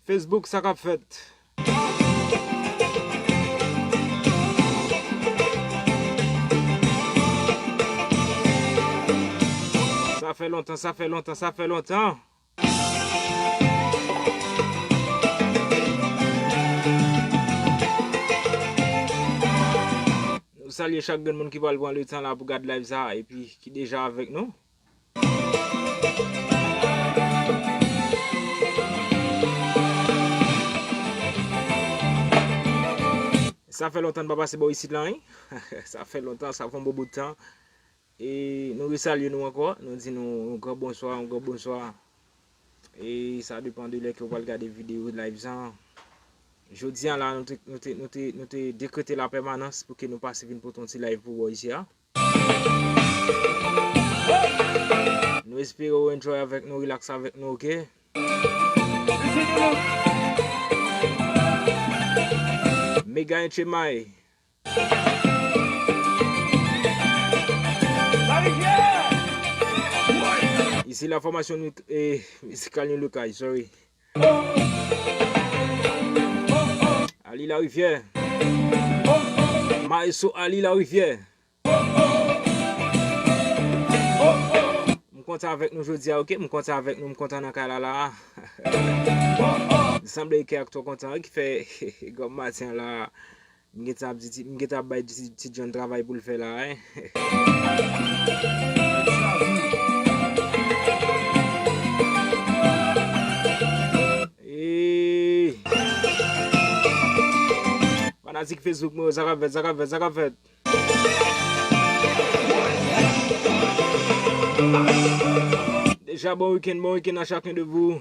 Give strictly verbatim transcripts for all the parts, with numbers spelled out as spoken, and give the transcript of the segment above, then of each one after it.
Facebook, sa k ap fèt? Sa fè lontan, sa fè lontan, sa fè lontan. Nou salye chak grenn moun ki pral pran letan la pou gad live sa epi ki deja avèk nou. Sa fè lontan n pa pase bò isit la, wi. Sa fè lontan, sa fè yon bon bout tan. E nou resalye nou ankò, nou di nou yon gran bonswa, yon gran bonswa. E sa depann de lè ke w pral gade videyo live sa. Jodi a la, nou te, nou te, nou te, nou te dekrete lapèmanans pou ke nou pase vin pote yon ti live pou bò isi a. Nou espere w enjoy avèk nou, relax avèk nou, oke? Mega H M I. Isi la fòmasyon mik-, eh, mizikal New Look High, sorry. Ali Larivière. Maestro Ali Larivière. M kontan avèk nou jodi a, oke? M kontan avèk nou, m kontan nan kay la la. Sanble kè ak twò kontan, wi, ki fè gòm maten la. M gentan ap di, ti- m gentan ap bay ti, ti John travay pou l fè la, wi. Ey! Fanatik Facebook mwen yo, sa k ap fèt, sa k ap fèt, sa k ap fèt? Deja bon wikenn, bon wikenn a chacun de vous.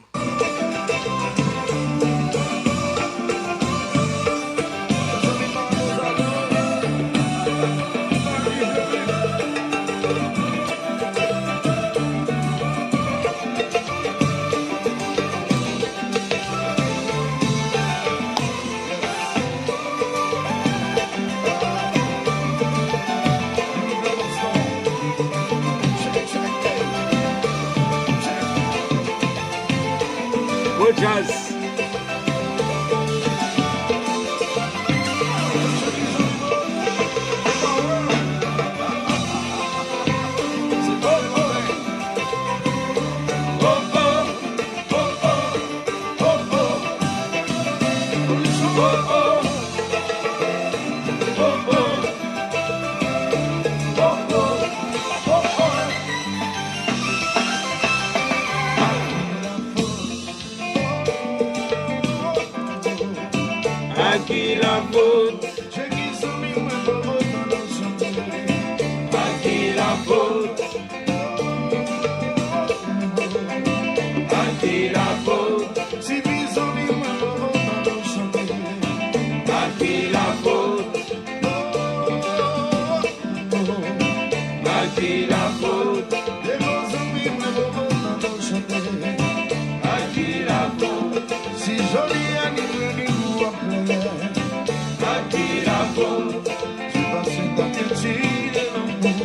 Gwo djaz. À qui la faute? À qui la faute? À qui la faute? À qui la faute? À qui la faute? À qui la faute? Si jodi a ni mwen ni ou ap plè. À qui la faute? Se paske n t ap piétine lanmou.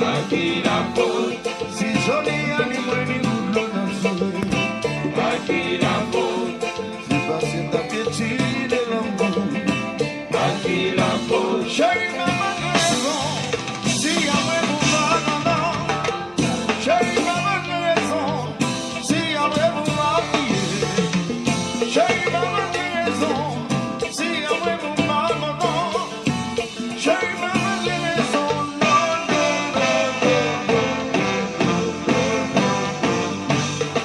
À qui la faute? Si jodi a ni mwen ni ou dlo nan zye. À qui la faute? Se paske n t ap piétine lanmou. À qui la faute? Cheri, pa ban m rezon. Si apre pou m abandone. Cheri, pa ban m rezon. Si apre pou m apiye. Cheri, pa ban m rezon. Si apre pou m abandone. Cheri, pa ban m rezon. Non, non, non, non, non.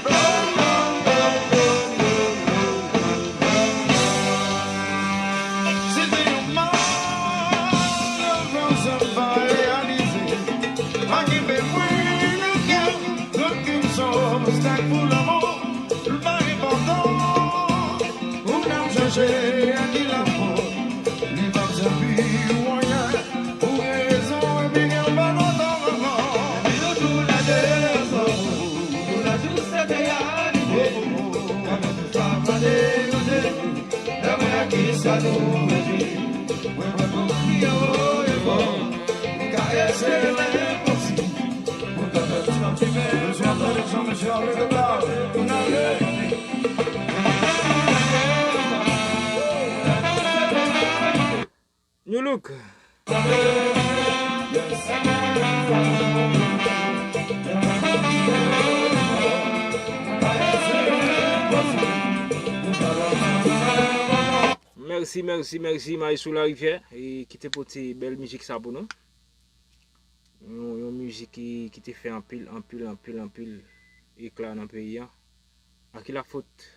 Non, non, non, non, non, non. Se te yon malefans m pa reyalize. Pa kenbe mwen nan kè, rankin se yon obstak pou lanmou. L pa enpòtan pou n ap chèche a ki lafòt. Li p ap sèvi ou anyen. Ou gen rezon, epi gen pa kontan ankò. Epi nou tou la de ansanm, nou la jis se te a rive. Kanmenm sa pa dekote. Lè mwen a kisa nou rete. Mwen prè pou kriye wo e fò. M ka espere lenposib. Pou kapab ti nan ti men, bezwen tande jan mesye ap rete pale. Pou n ale. New look. Mèsi, mèsi, mèsi, Maestro Larivière, e ki te pote bèl mizik sa pou nou. Yon, yon mizik ki, ki te fè anpil, anpil, anpil, anpil ekla nan peyi a. A qui la faute?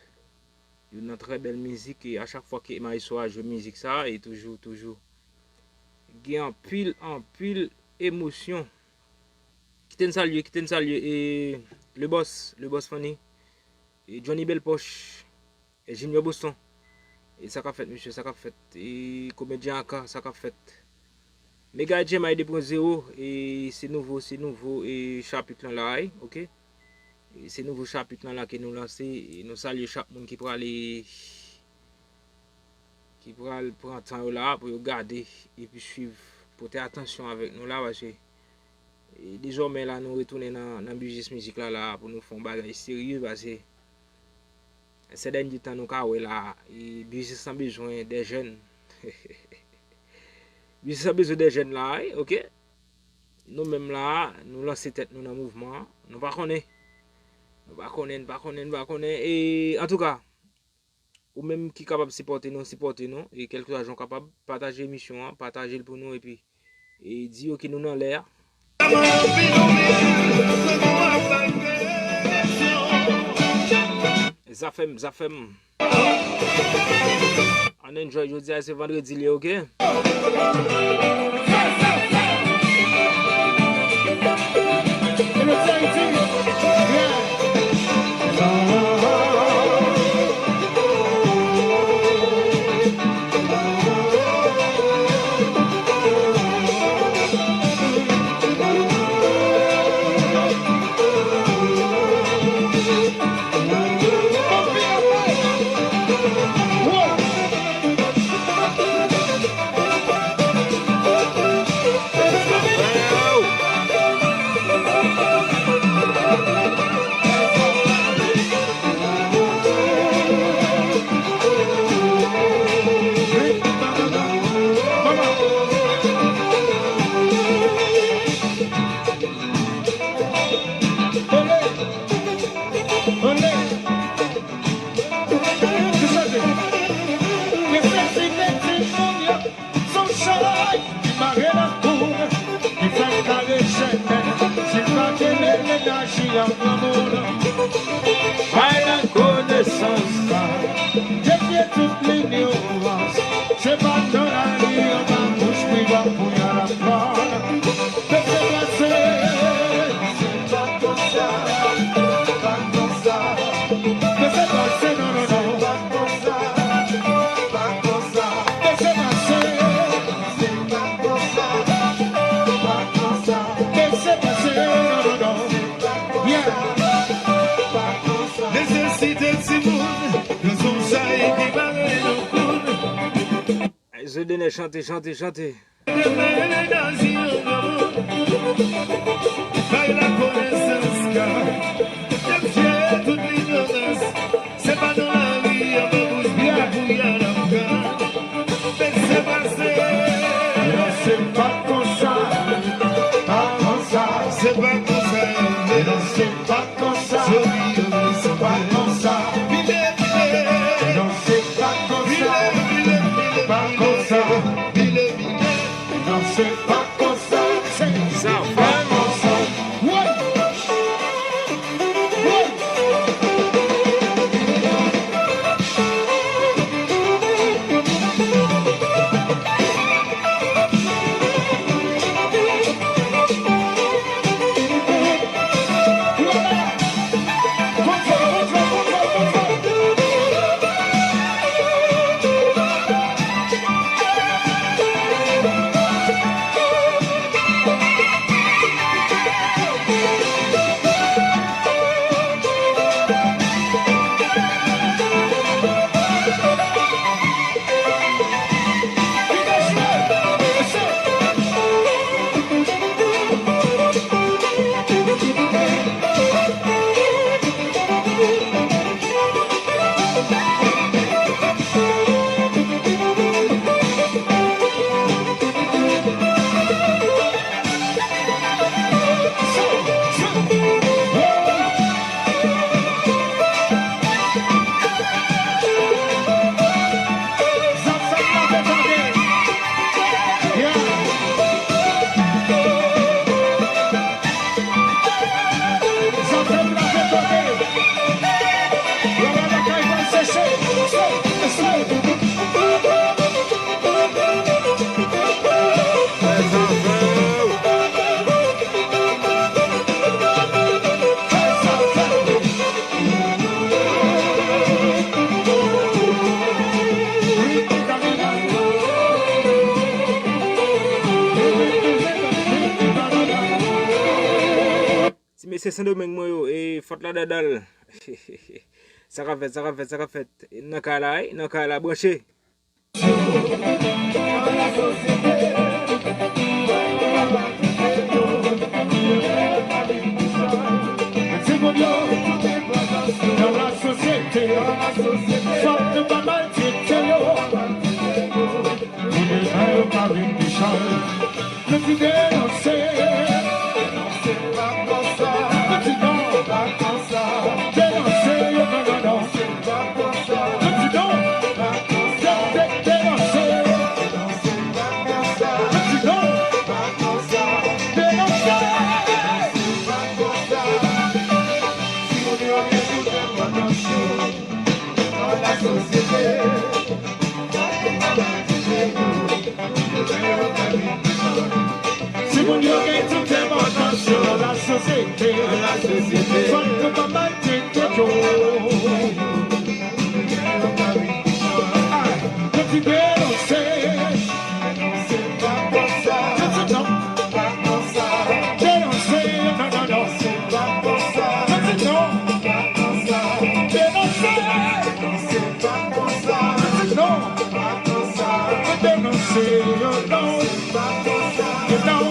Youn nan trè bèl mizik, e a chak fwa ke Maestro a jwe mizik sa, e toujou, toujou gen anpil, anpil emosyon. Kite n salye, kite n salye, e Le Boss, Le Boss Fanny, e Johnny Bèlpòch, e Junior Boston. E sa k ap fèt, mesye, sa k ap fèt. E komedyen Aka, sa k ap fèt. Mega H M I de pwen zewo, e se nouvo, se nouvo, e chapit lan la, wi, oke? E se nouvo chapit lan la ke nou lanse, e nou salye chak moun ki prale, ki pral pran tan yo la pou yo gade epi swiv, pote atansyon avèk nou la, paske, e dezòmè la, nou retounen nan, nan biznis mizik la, la, pou nou fè yon bagay serye, paske sè dènye tan nou ka wè la, e biznis lan bezwen de jèn. Biznis lan bezwen de jèn la, wi, oke? Nou menm la, nou lanse tèt nou nan mouvman an. Nou pa konnen. Nou pa konnen, nou pa konnen, nou pa konnen. E, antouka, ou menm ki kapab sipòte nou, sipòte nou. E kèlkeswa jan w kapab, pataje emisyon an, pataje l pou nou, epi, e di yo ke nou nan lè a. Zafèm, zafèm. Ann enjoy, jodi a se vandredi li ye, oke? Nesesite timoun yo, se yon chay ki mare nan kou, ki fè kare chèmen, si pa gen lenaji an granmoun. Bay lakonesans, defye tout linyorans, se pa nan lari anba bouch pi ba pou y al aprann. Mesye pase, se pa konsa, pa konsa. Mesye pase, non, non, non. Mesye pase, mesye pase, non, non, non. Yeah. Nesesite timoun, yo se yon chay ki mare nan kou. Zo de nèg chante, chante, chante. Bay lakonesans ka defye tout linyorans. Se pa nan lari anba bouch pi ba pou y al aprann. Mesye pase. Non, se pa konsa, pa konsa. Se pa konsa yo ye. Non, se pa konsa. Se pa konsa. Vile, vile. Non, se pa konsa. Vile, vile, vile, pa konsa. Vile, vile. Non, se pa konsa. Se pa konsa. Woy! Woy! Se Sendomeng mwen yo, e fòt la dadan l. Sa k ap fèt, sa k ap fèt, sa k ap fèt. Nan kay la, wi, nan kay la, branche. Timoun yo, nan lasosyete, fòk nou pa maltrete yo. Pou demen yo pa vin pi chay. Nou di denonse. Denonse pa konsa. Nou di non. Pa konsa. Denonse yo, non, non, non. Se pa konsa. Nou di non. Pa konsa. De-, de-, denonse. Denonse pa konsa. Nou di non. Pa konsa. Denonse. Denonse pa konsa. Timoun yo gen tout enpòtans yo nan lasosyete. Timoun yo gen tout enpòtans yo nan lasosyete. Fòk nou pa maltrete yo. Ah, nou di denonse. Denonse, non, non, non. Denonse, non, non, non. Denonse. Denonse, non. Denonse, yo, non. Yo, non.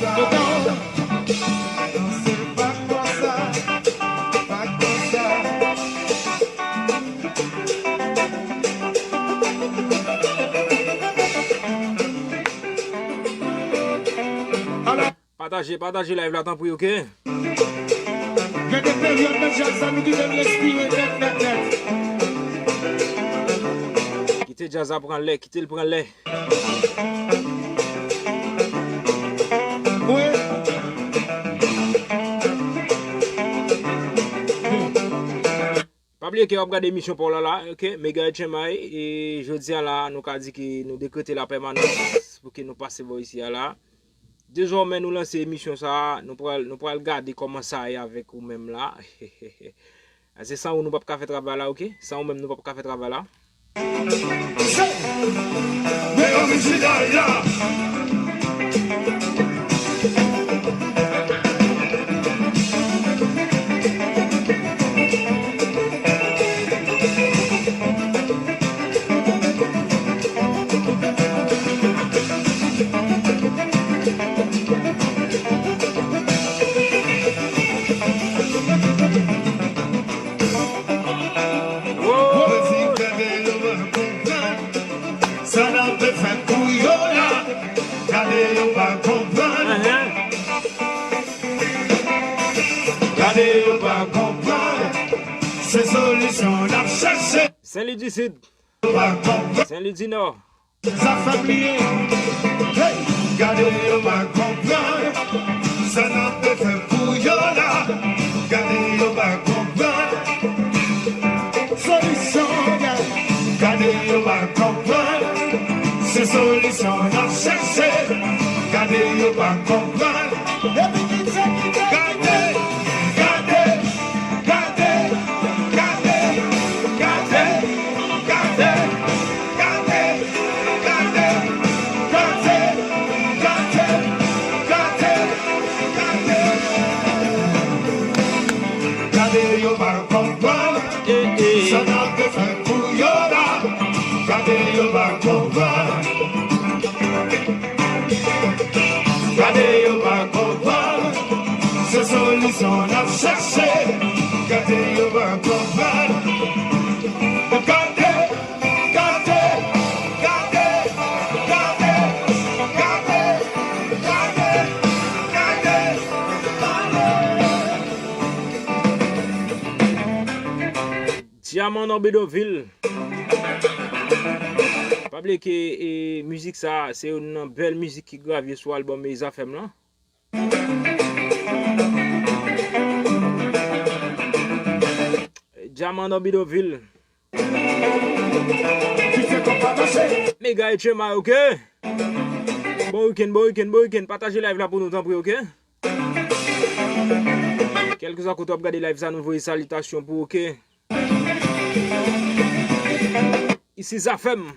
Yo, non. Pataje, pataje live la, tanpri, oke? Gen de peryòd nan djaz la, nou kite l respire nèt, nèt, nèt. Kite djaz la pran lè, kite l pran lè. Wi. Pa bliye ke w ap gade emisyon pa w la la, oke? Mega H M I, e jodi a la, nou ka di ke nou dekrete lapèmanans pou ke nou pase bò isi a la. Dezòmè nou lanse emisyon sa a, nou pral, nou pral gade kòman sa ye avèk ou menm la. Se san ou nou p ap ka fè travay la, oke? San ou menm nou p ap ka fè travay la. Men orijinal la. Sa n ap fè pou yo la, gade yo pa konprann. Gade yo pa konprann. Se solisyon n ap chache. Senlwi di Sid. Yo pa konprann. Senlwi di Nò. Zafè m li ye. Hey! Gade yo pa konprann. Sa n ap fè pou yo la. Gade yo pa konprann. Solisyon, yeah. Gade yo pa konprann. Se solisyon n ap chache. Gade yo pa konprann. Epi kite, kite, kite. Gade, gade, gade, gade, gade. Gade yo pa konprann. Sa n ap fè pou yo la. Gade yo pa konprann. Gade yo pa konprann. Se solisyon n ap chache. Gade yo pa konprann. Gade. Gade, gade, gade, gade, gade, gade. Dyaman nan Bidonvil. Pa bliye ke, e, mizik sa, se youn nan bèl mizik ki grave sou albòm Zafèm lan. Dyaman nan Bidonvil. Mega H M I, oke? Bon weekend, bon weekend, bon weekend. Pataje live la pou nou, tanpri, oke? Kèlkeswa kote w ap gade live sa, nou voye salitasyon pou, oke? Isi Zafèm.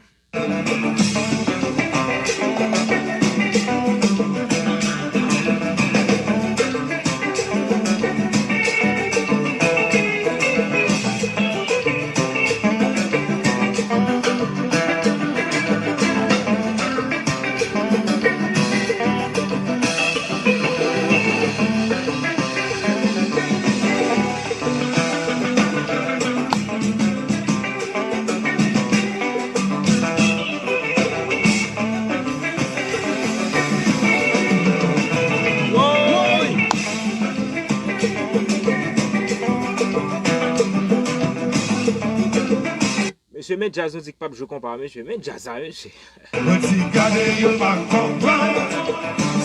Mesye, men djaz nou di k p ap jwe konpa, mesye. Men djaz sa, mesye. Mwen di gade yo pa konprann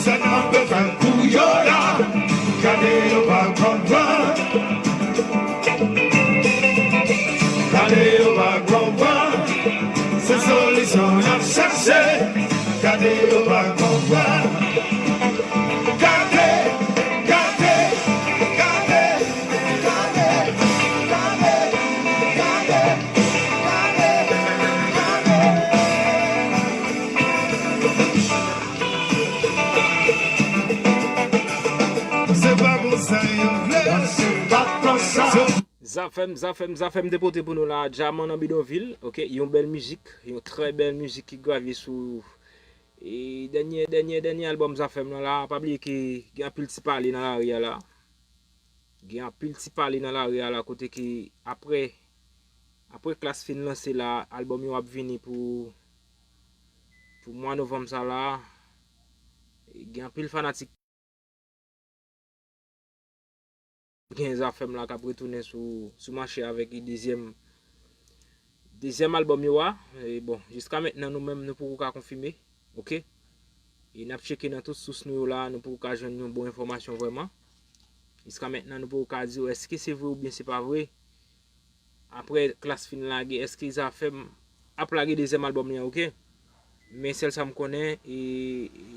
sa n ap fè pou yo la. Gade yo pa konprann. Gade yo pa konprann. Se solisyon n ap chache. Gade yo pa konprann. Gade, gade, gade, gade, gade, gade. Se pa konsa yo vle, se pa konsa. Zafèm, Zafèm, Zafèm te pote pou nou la, Djaman nan bidonvil, oke, yon bèl mizik, yon trè bèl mizik ki gravye sou, e, dènye, dènye, dènye albòm Zafèm nan la, pa bliye ke gen anpil ti pale nan lari a la. Gen anpil ti pale nan lari a la, kote ke apre, apre Klass fin lanse la, albòm yo ap vini pou, pou mwa novanm sa la. Gen anpil fanatik gen Zafèm la k ap retounen sou, sou mache avèk dezyèm, dezyèm albòm yo a. E bon, jiska mentnan, nou menm, nou poko ka konfime. Oke? E n ap tcheke nan tout sous nou yo la, nou poko ka jwenn yon bon enfòmasyon vrèman. Jiska mentnan, nou poko ka di w èske se vre oubyen se pa vre. Apre Klass fin lage, èske Zafèm ap lage dezyèm albòm li an, oke? Men sèl sa m konnen, e,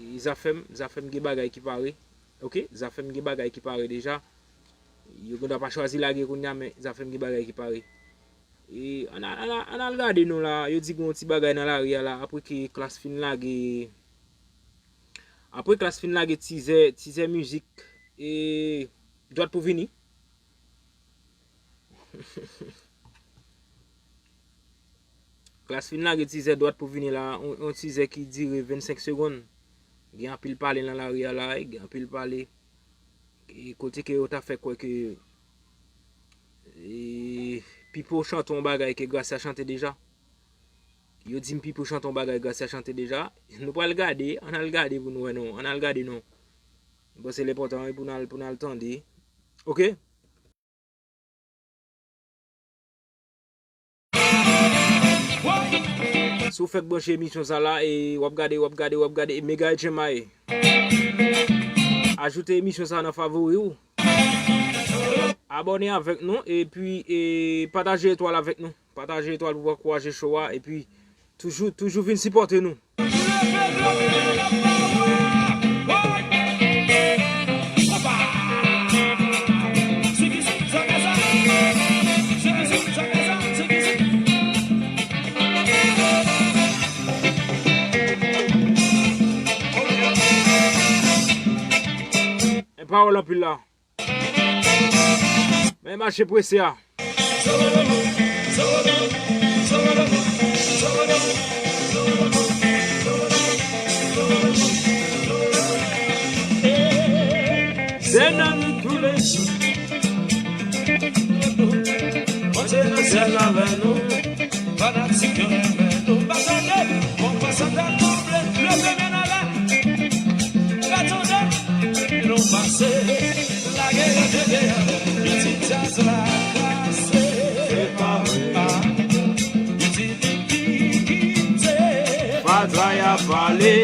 e Zafèm, Zafèm gen bagay ki pare. Oke? Zafèm gen bagay ki pare deja. Yo gendwa pa chwazi lage kounye a, men Zafèm gen bagay ki pare. E, ann al, ann al, ann al gade non la, yo di gen yon ti bagay nan lari a la, apre ke Klass fin lage, apre Klass fin lage tizè, tizè mizik, e, Dwat pou vini. Klass fin lage tizè Dwat pou vini la, yon, yon tizè ki dire vennsenk segonn. Gen anpil pale nan lari a la, gen anpil pale. E kote ke yo ta fè kwè ke, e, Pipo chante yon bagay ke Gracia chante deja. Yo di m Pipo chante yon bagay Gracia chante deja. Nou pral gade, ann al gade pou nou wè non, ann al gade non. M panse l enpòtan wi pou n al, pou n al tande. Oke? Si w fèk branche emisyon sa la, e w ap gade, w ap gade, w ap gade, e Mega H M I. Ajoute emisyon sa nan favori w. Abòne avèk nou, epi, e, pataje etwal avèk nou. Pataje etwal pou ankouraje show a, epi toujou, toujou vin sipòte nou. Pawòl anpil la. Men mache prese a. Se nan nou tou le jou. Bondye nan syèl la avè nou. Fanatik yo renmen nou. Pa tande, bon, pa sa ta konble, leve men anlè. Pa tande, nou pase. Lage yo dede, yo di djaz la pase. Se pa vre. Yo di li ki kite. Fatra y ap pale.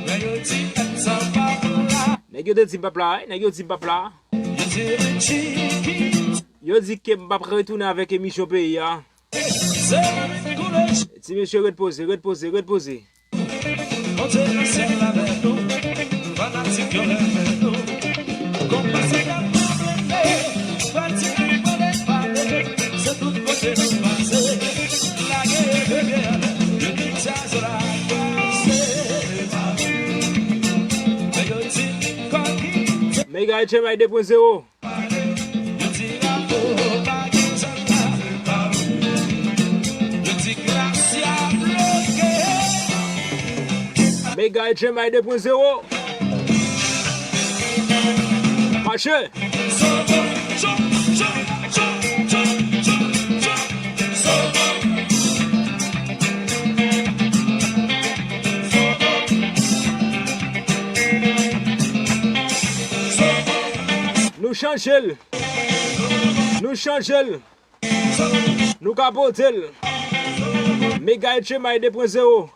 Lè yo di èn sa pa la. Nèg yo te di m p ap la, wi. Nèg yo di m p ap la. Yo di Richie kite. Yo di ke m p ap retounen avèk emisyon peyi a. Se koule. Ti mesye, ret poze, ret poze, ret poze. Bondye nan syèl la avè nou, fanatik yo renmen nou. Konpa sa k ap anpleme, fanatik yo pale, pale, se tout kote nou pase. Lage yo dede, yo di djaz la pase. Men yo di li kò kite. Mega H M I de pwen zewo. Mega H M I de pwen zewo. Mache. Nou chanje l. Nou chanje l. Nou ka pote l. Mega H M I de pwen zewo.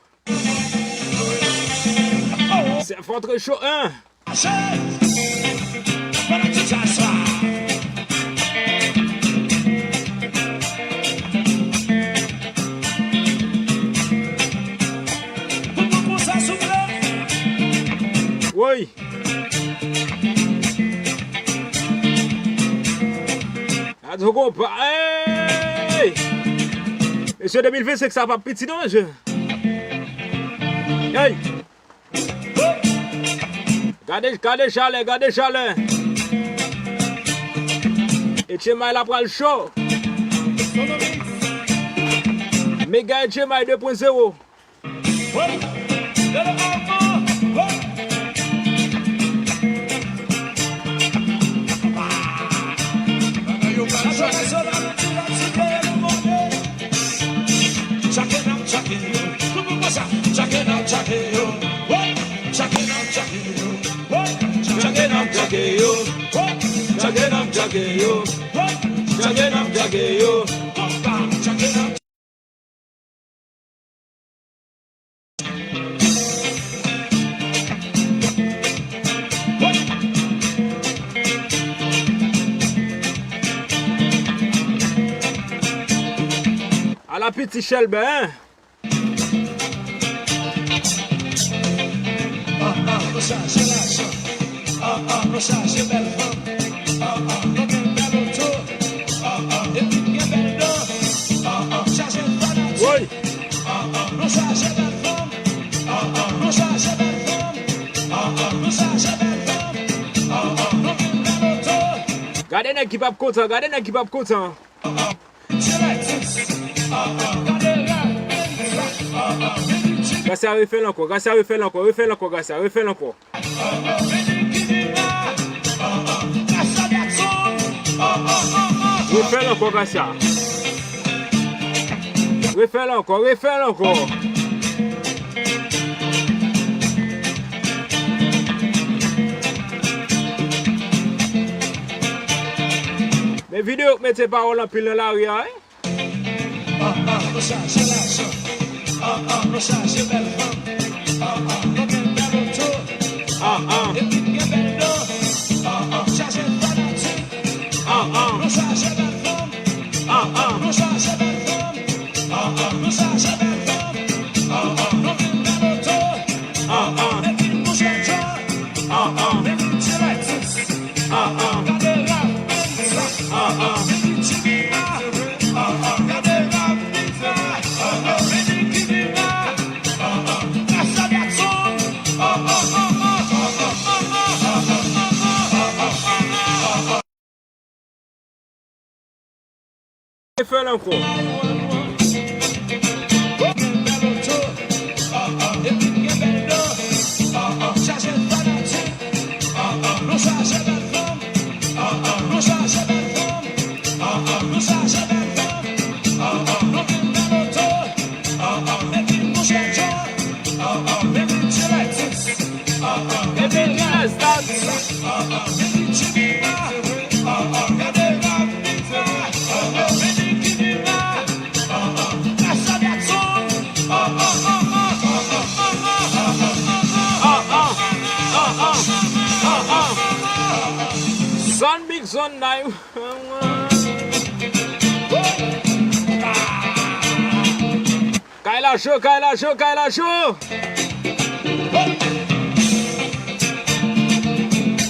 Se Fòtre Cho en. Woy. Gade yon konpa. Hey! Mesye, de mil vennsenk sa p ap piti non, mesye. Hey! Gade, gade chalè, gade chalè. H M I la pral cho. Mega H M I de pwen zewo. Ala piti Chèlbè, en? Ah, ah, nou chaje lajan. Ah, ah, nou chaje bèl fanm. Ah, ah, nou gen bèl oto. Ah, ah, epi n gen bèl dan. Ah, ah, chaje fanatik. Woy! Ah, ah, nou chaje bèl fanm. Ah, ah, nou chaje bèl fanm. Ah, ah, nou chaje bèl fanm. Ah, ah, nou gen bèl oto. Gade nèg ki p ap kontan, gade nèg ki p ap kontan. Gracia, refè l ankò, Gracia, refè l ankò, refè l ankò, Gracia, refè l ankò. Refè l ankò, Gracia. Refè l ankò, refè l ankò. Men videyo k mete pawòl anpil nan lari a, wi. Ah, ah, nou chaje lajan. Ah, ah, nou chaje bèl fanm. Ah, ah, nou gen bèl oto. Ah, ah. Epi n gen bèl dan. Ah, ah, chaje fanatik. Ah, ah. Nou chaje bèl fanm. Ah, ah. Nou chaje bèl fanm. Ah, ah. Nou chaje bèl fanm. Ah, ah. Nou gen bèl oto. Ah, ah. Epi nou chanje. Ah, ah. Epi ti lètis. Ah, ah. Gade rap Benza. Ah, ah. Epi Jimmy A. Ah, ah. Gade rap Benza. Ah, ah. Epi Jimmy A. Ah, ah. Kasa gason. Ah, ah, ah, ah. Refè l ankò. Zòn Big Zòn nine. Kay la cho, kay la cho, kay la cho.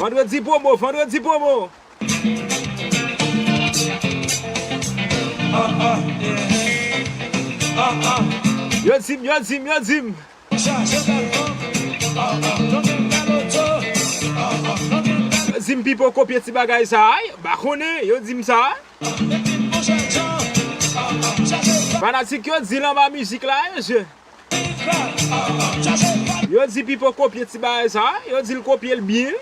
Vandredi pwomo, vandredi pwomo. Yo di m, yo di m, yo di m. Yo di m Pipo kopye ti bagay sa a, wi. M pa konnen, yo di m sa. Fanatik yo di l anba mizik la, wi, mesye. Yo di Pipo kopye ti bagay sa, yo di l kopye l byen.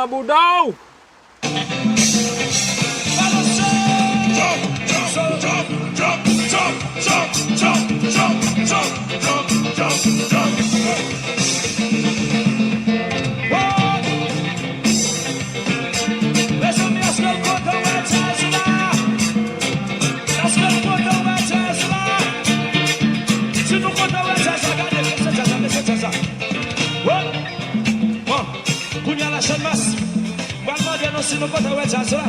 Bouda w! Mezanmi, èske nou kontan wè djaz la? Èske nou kontan wè djaz la? Si nou kontan wè djaz la, gade, mesye djaz la, mesye djaz la. Bon, bon, kounye a la, Channmas, m pral mande nou si nou kontan wè djaz la.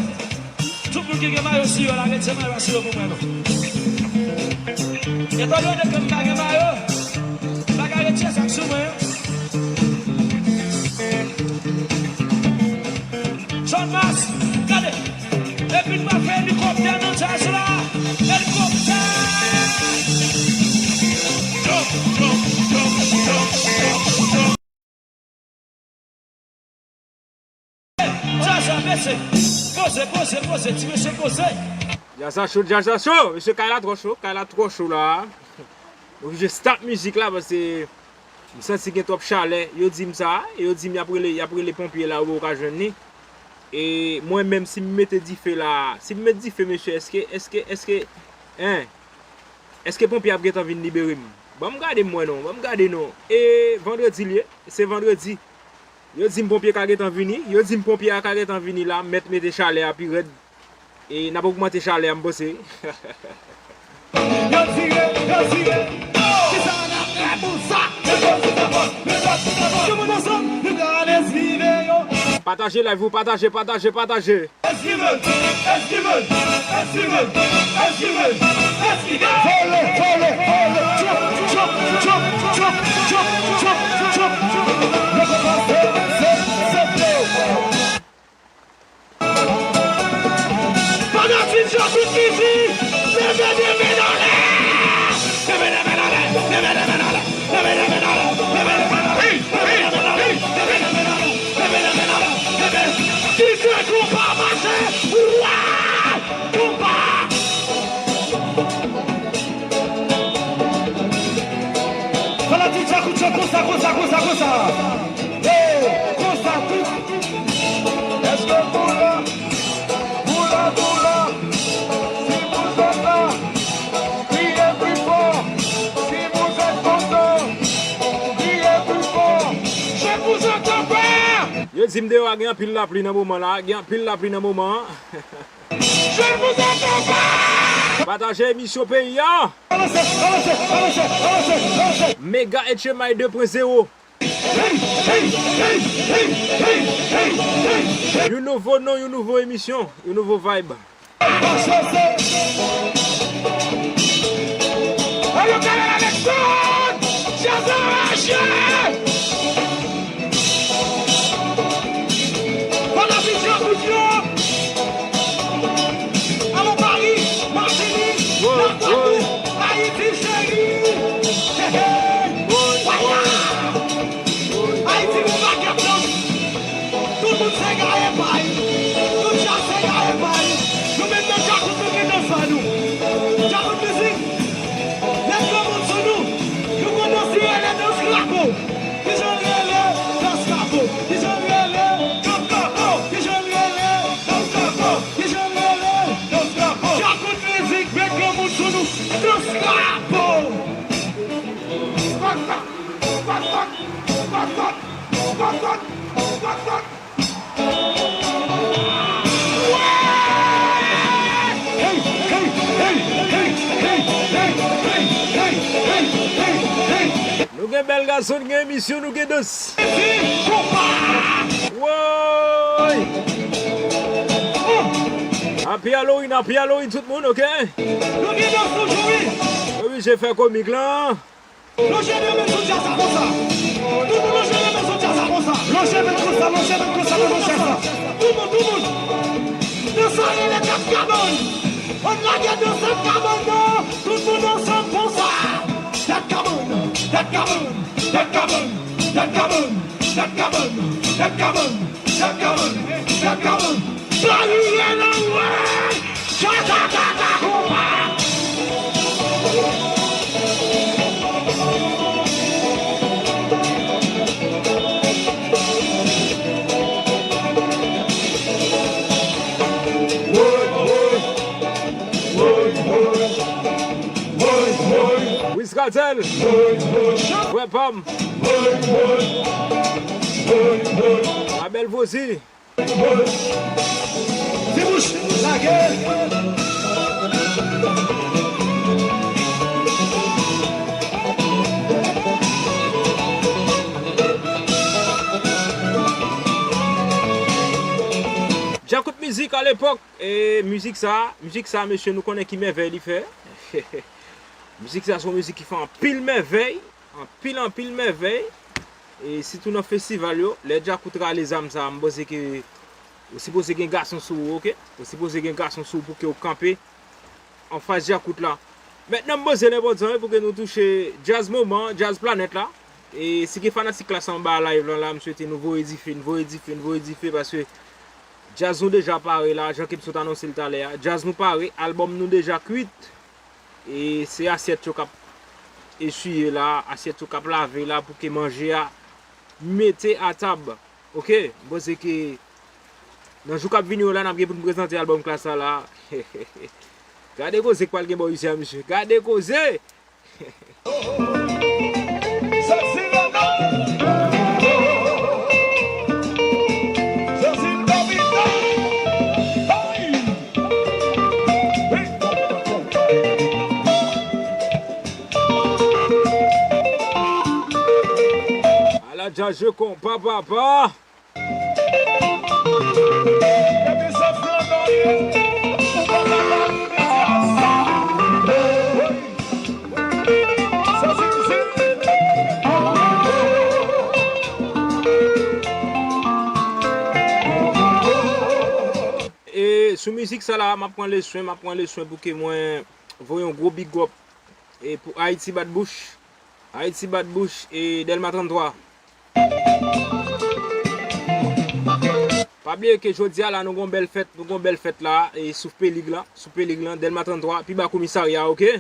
Tout moun ki gen mayo sou yo la, retire mayo a sou yo pou mwen non. Etandone ke m pa gen mayo, m pa ka retire sa k sou mwen an. Channmas, gade. Epi n pral fè elikoptè nan djaz la. Elikoptè! Djaz la, mesye. Poze, poze, poze, ti mesye poze. Djaz la cho, djaz la cho. Mesye, kay la twò cho, kay la twò cho la. Oblije stop mizik la, paske m santi gen twòp chalè. Yo di m sa, yo di m y ap rele, y ap rele ponpye la, ou ka jwenn li. E mwen menm, si m mete dife la, si m met dife, mesye, èske, èske, èske, en, èske ponpye ap gentan vin libere m? Ban m gade m wè non, ban m gade non. E vandredi l ye, se vandredi. Yo di m ponpye ka gentan vini, yo di m ponpye a ka gentan vini la, m mèt mete chalè a pi rèd. E n ap ogmante chalè a, m panse. Yo tire, yo tire. Kisa n ap fè pou sa? Tout moun ansanm, nou ka al eskive yo. Pataje live ou, pataje, pataje, pataje. Eskive, eskive, eskive, eskive, eskive. Vole, vole, vole. Jump, jump, jump. Yo kòmanse, se, se, se. Fanatik Djakout Mizik, leve de men anlè! Leve de men anlè! Leve de men anlè! Leve de men anlè! Leve de men anlè! Leve de men anlè! Leve de men anlè! Leve de men anlè! Kite konpa mache! Wa! Konpa! Fanatik Djakout yo konsa, konsa, konsa, konsa! Hey! Konsa tout! Èske nou la? Nou la, nou la. Si vous êtes là, criez plus fort. Si vous êtes content, criez plus fort. Je vous entends pas. Yo di m deyò a gen anpil lapli nan moman la, gen anpil lapli nan moman an. Je ne vous entends pas. Pataje emisyon peyi a. Avanse, avanse, avanse, avanse, avanse. Mega H M I de pwen zewo. Yon nouvo non, yon nouvo emisyon, yon nouvo vibe. Alo, Carel Alexandre! Jazz Enraje! Fanatik Djakout yo! Alo, Pari, Matinik, Lagwadoup, Ayiti cheri! Hey, hey! Waya! Ayiti, nou pa gen plas. Tout moun se gaye pay. Tout djaz se gaye pay. Nou menm nan Djakout, nou gen dans pa nou. Djakout Mizik, met granmoun sou nou. Nou gon dans ki rele dans krapo. Kijan l rele? Dans krapo. Kijan l rele? Dans krapo. Kijan l rele? Dans krapo. Kijan l rele? Dans krapo. Djakout Mizik, met granmoun sou nou. Dans krapo. Nou gen bèl gason, nou gen emisyon, nou gen dans. Woy! Happy Halloween, happy Halloween tout moun, ok? Nou gen dans toujou, wi. Oblije fè komik lan. Lonje de men sou djaz la konsa. Tout moun lonje de men sou djaz la konsa. Lonje men konsa, lonje men konsa, lonje men konsa. Tout moun, tout moun. Dans sa rele tèt kabann. Ann lage dans tèt kabann nan. Tout moun ansanm konsa. Tèt kabann, tèt kabann, tèt kabann, tèt kabann, tèt kabann, tèt kabann, tèt kabann, tèt kabann, tèt kabann. Pari rele wi. Chatatata konpa. Zèl. Frè pa m. Ma bèl Vozi. Ti bouch, lage. Djakout mizik alepòk. E mizik sa, mizik sa, mesye, nou konnen ki mèvèy li fè. Mizik sa se yon mizik ki fè anpil mèvèy, anpil, anpil mèvèy. E sitou nan festival yo, lè Djakout rale zam sa, m panse ke ou sipoze gen gason sou ou, oke? Ou sipoze gen gason sou ou pou ke w kanpe anfas Djakout la. Mentnan, m panse l enpòtan, wi, pou ke nou touche djaz moman, djaz planèt la. E si gen fanatik Klass anba live lan la, m swete nou voye dife, n voye dife, n voye dife, paske djaz nou deja pare la, jan ke m sot anonse l talè a. Djaz nou pare, albòm nou deja kwit. E se asyèt yo k ap eswiye la, asyèt yo k ap lave la pou ke manje a mete a tab. Oke, m panse ke nan jou k ap vini yo la, n ap gen pou n prezante albòm Klass la la. Gade koze k pral gen bò isi a, mesye. Gade koze! Sezi London! Sezi Davina! Hey! Ala djaje konpa papa. Depi se Flando ye, ou pa ka pa rive djaz. Sa se mizik. E sou mizik sa la, m ap pran leswen, m ap pran leswen pou ke mwen voye yon gwo big up e pou Ayiti Bat Bouch. Ayiti Bat Bouch e Dèlma tranntwa. Pa bliye ke jodi a la, nou gon bèl fèt, nou gon bèl fèt la, e sou Pelig lan, sou Pelig lan, Dèlma tranntwa, pi ba komisarya, oke?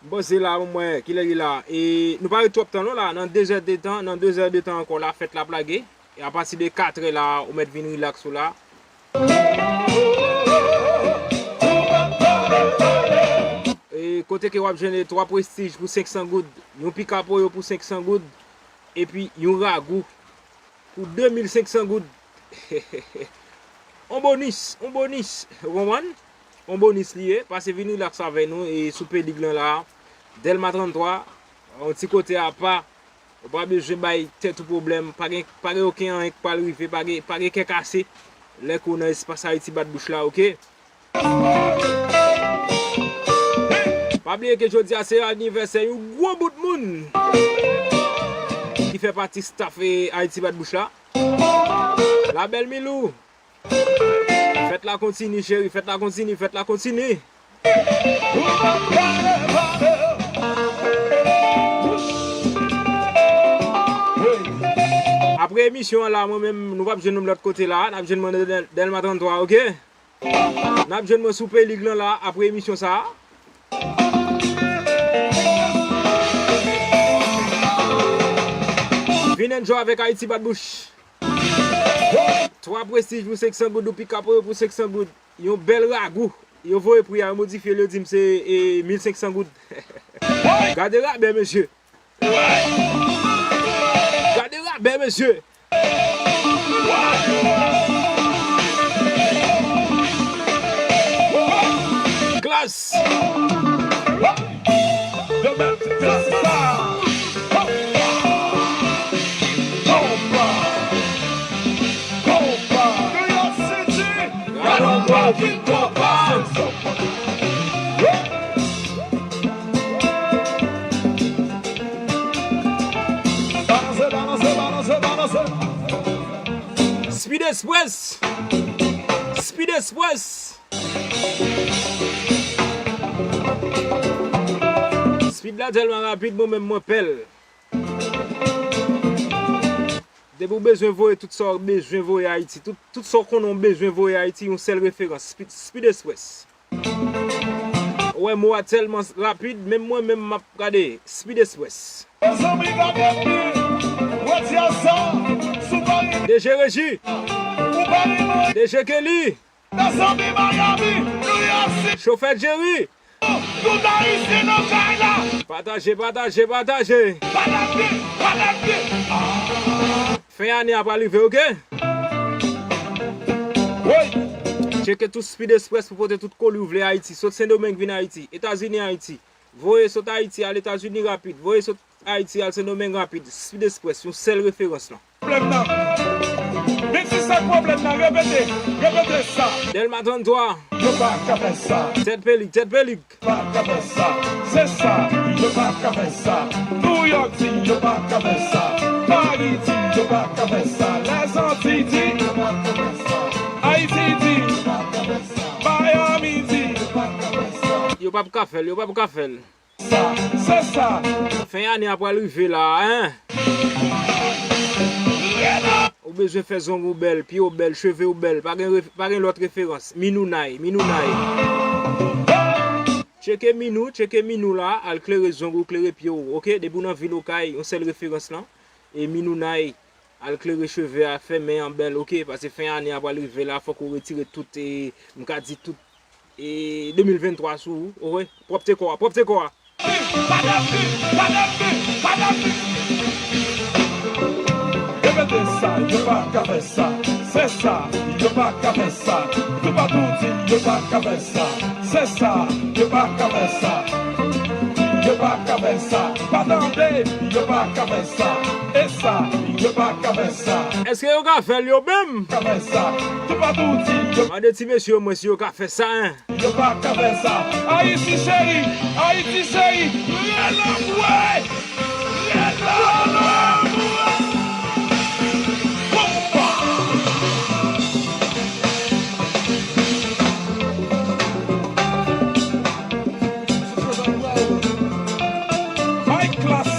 M panse la, mwen, kilè li la. E nou pa ret twòp tan non la, nan de zè de tan, nan de zè de tan ankò la, fèt la ap lage. E apati de katrè la, ou mèt vin rilaks ou la. E kote ke w ap jwenn twa prestij pou senk san goud, yon pikapoyo pou senk san goud, epi yon ragou pou de mil senk san goud. On bonis, on bonis, ou konprann? On bonis li ye, pase vin rilaks avè nou e sou Pelig lan la, Dèlma tranntwa, yon ti kote apa. Ou pa bezwen bay tèt ou pwoblèm. Pa gen, pa gen okenn anyen k pral rive. Pa gen, pa gen kè kase lè ke w nan espas Ayiti Bat Bouch la, oke? Pa bliye ke jodi a se anivèsè yon gwo bout moun ki fè pati staff, e, Ayiti Bat Bouch la. La bèl Milou. Fèt la kontini, cheri, fèt la kontini, fèt la kontini. Apre emisyon an la, mwen menm, nou p ap jwenn mwen lòt kote la, n ap jwenn mwen nan Dèl-, Dèlma tranntwa, oke? N ap jwenn mwen sou Pelig lan la, apre emisyon sa a. Vin enjoy avèk Ayiti Bat Bouch. Twa prestij pou senk san goud, yon pikapoyo pou senk san goud, yon bèl ragou. Yo voye pri a, yo modifye l, yo di m se, e, mil senk san goud. Gade rabè, mesye. Gade rabè, mesye. Klass. Speed Express. Speed Express. Speed la tèlman rapid, mwen menm mwen pè l. Depi w bezwen voye tout sa w bezwen voye Ayiti, tout, tout sa w konnen w bezwen voye Ayiti, yon sèl referans, Speed, Speed Express. Ou wè mo a tèlman rapid, menm mwen menm m ap gade Speed Express. Mezanmi, gade byen, wè djaz sa, si w pa renmen, D J Reji, ou pa renmen, D J Kelly, mezanmi, Miami, New York City, chofè Jerry. Tout Ayisyen nan kay la. Pataje, pataje, pataje. Pataje, pataje. Fen ane a pral rive, oke? Woy. Tcheke tou Speed Express pou pote tout koli w vle Ayiti. Sot Sendomeng vin Ayiti. Etazini, Ayiti. Voye sot Ayiti al Etazini rapid. Voye sot Ayiti al Sendomeng rapid. Speed Express, yon sèl referans lan. Pwoblèm nan. Menm si sa k pwoblèm nan, repete, repete sa. Dèlma trannntwa. Yo pa ka fè sa. Tèt Pelik, Tèt Pelik. Pa ka fè sa. Se sa, yo pa ka fè sa. Nouyòk di, yo pa ka fè sa. Pari di, yo pa ka fè sa. Lèzantiy di, yo pa ka fè sa. Ayiti di, yo pa ka fè sa. Mayami di, yo pa ka fè sa. Yo p ap ka fè l, yo p ap ka fè l. Sa, se sa. Fen ane a pral rive la, en. Ou bezwen fè zong ou bèl, pye w bèl, cheve w bèl, pa gen ref-, pa gen lòt referans. Minounay, Minounay. Tcheke Minou, tcheke Minou la, al klere zong ou, klere pye w, oke? Depi w nan vil Okay, yon sèl referans lan. E Minounay, al klere cheve a, fè men an bèl, oke? Paske fen ane a pral rive la, fòk ou retire tout, e, m ka di tout, e, de mil venntwa sou ou, oke? Pwòpte kò a, pwòpte kò a. Repete sa, yo pa ka fè sa. Se sa, yo pa ka fè sa. Toupatou di, yo pa ka fè sa. Se sa, yo pa ka fè sa. Yo pa ka fè sa. Pa tande, yo pa ka fè sa. E sa, yo pa ka fè sa. Èske yo ka fè l yo menm? Ka fè sa. Toupatou di, yo. Mande ti mesye yo mwen si yo ka fè sa, en. Yo pa ka fè sa. Ayiti cheri, Ayiti cheri, rele mwen, rele mwen. Bomba. High class.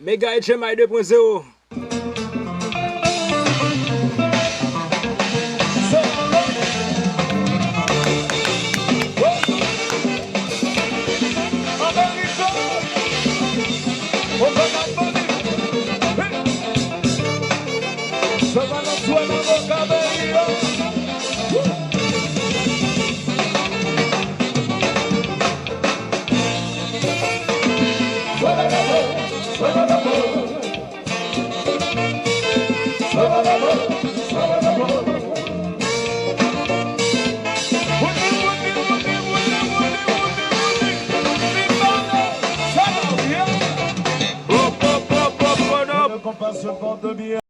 Mega H M I de pwen zewo.